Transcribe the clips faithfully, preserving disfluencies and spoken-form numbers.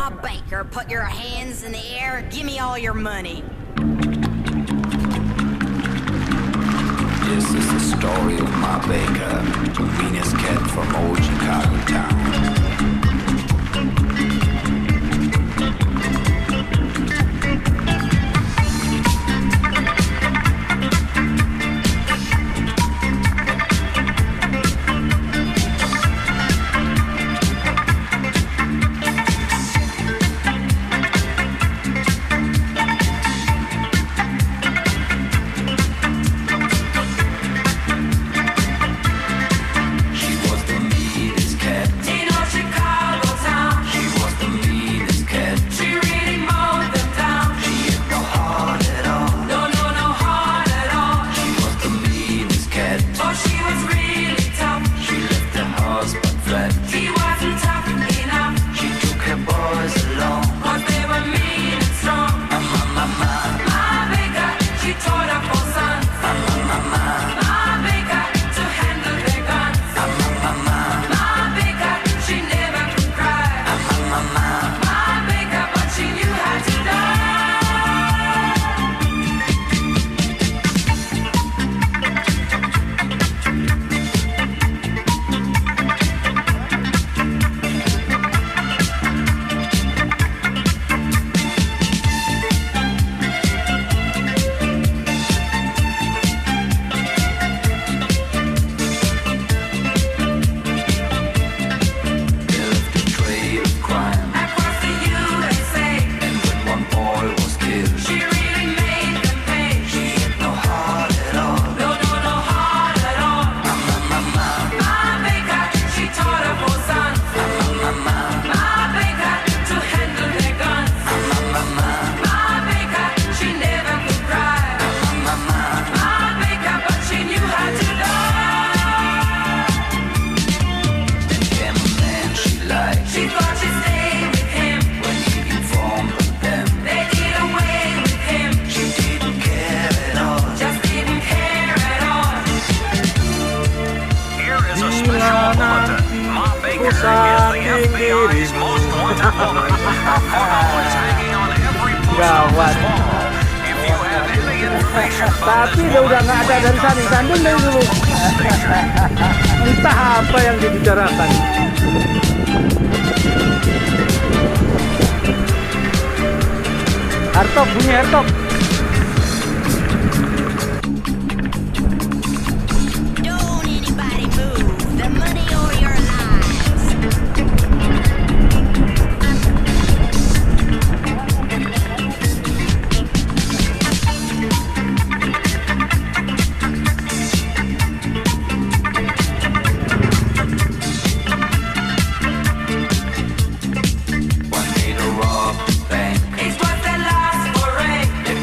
A banker, put your hands in the air and give me all your money. This is the story of Ma Baker, the meanest cat from old Chicago town. She was the meanest cat. In all Chicago town. She was the meanest cat. She really mowed them down. She had no heart at all. No, no, no heart at all. She was the meanest cat. Oh, she was really tough. She left her husband flat. He wasn't tough enough. She took her boys along. 'Cause they were mean and strong. Ma, ma, ma, ma. Ma Baker, she taught her four sons. Ma, ma, ma, ma. Ma Baker to handle their guns. Ma, ma, ma, ma. Ma Baker, she never could cry. Ma, ma, ma, ma. Ma Baker, but she knew how to die. They left a trail of crime. Across the U S A. And when one boy was killed, she really made them pay. She had no heart at all. No, no, no heart at all. Ma, ma, ma, ma. Ma Baker, she taught her four sons. Ma, ma, ma, ma. Ma Baker to handle their guns. Ma, ma, ma, ma. Ma Baker, she never could cry. Ma, ma, ma, ma. Ma Baker, but she knew how to love. Then came a man she liked. She thought she'd stay with him. When he informed of them, they did away with him. She didn't care at all. Just didn't care at all. Here is a special bulletin. Ma Baker is the F B I's most wanted woman. Her photo is hanging on every person's wall. If you have any information about this woman, please contact the police station. Entah apa yang dibicarakan. Hartok, bunyi hartok. Don't anybody move. The money or your lives. One day they robbed the bank. It was their last foray. They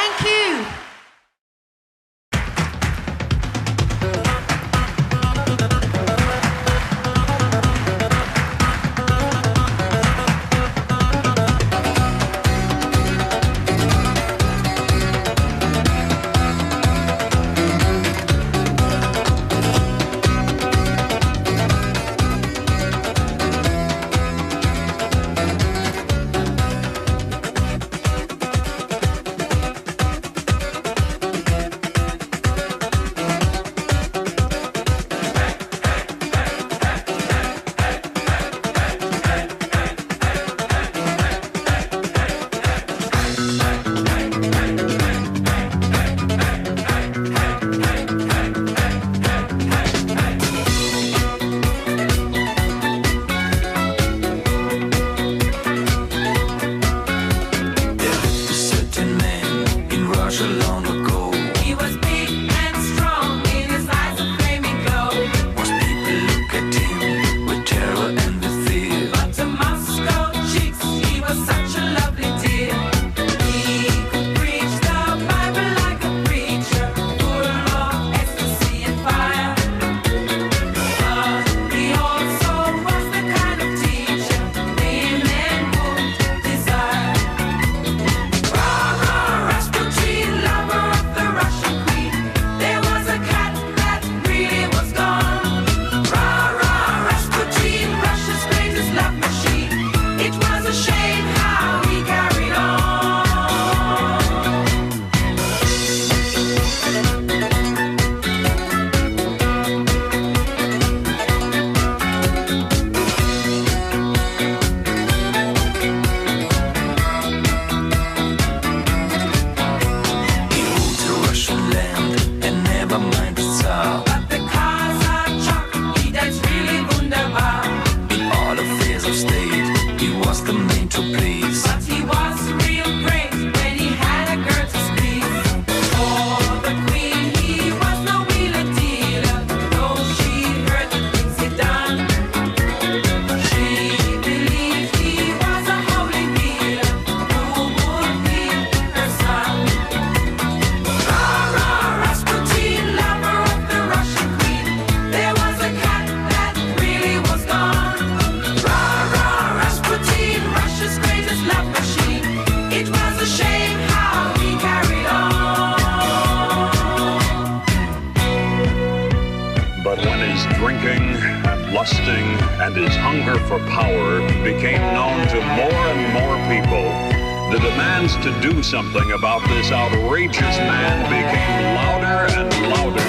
Thank you. There lived a certain man in Russia long ago. He was big and strong, in his eyes a flaming glow. Most people look at him with terror and with fear. But to Moscow chicks, he was such a lovely dear. He could preach the Bible like a preacher, full of ecstasy and fire. But he also was the kind of teacher women would desire. Rah, rah, Rasputin, lover of the Russian queen. There was a cat that really was gone. Rah, rah, Rasputin, Russia's greatest love machine. It was a shame how he carried on. He ruled the Russian land and never mind the Tsar. But the Kazachok, he danced really wunderbar. In all affairs of state, he was the man to please. But he was real great when he had a girl to squeeze. For the queen, he was no wheeler dealer, though she heard the things he done. She believed he was a holy healer who would heal her son. Rah, rah, Rasputin, lover of the Russian queen. There was a cat that really was gone. Rah, rah, Rasputin, Russia's greatest love machine. It was a shame how he carried on. But when his drinking and lusting and his hunger for power became known to more and more people, the demands to do something about this outrageous man became louder and louder.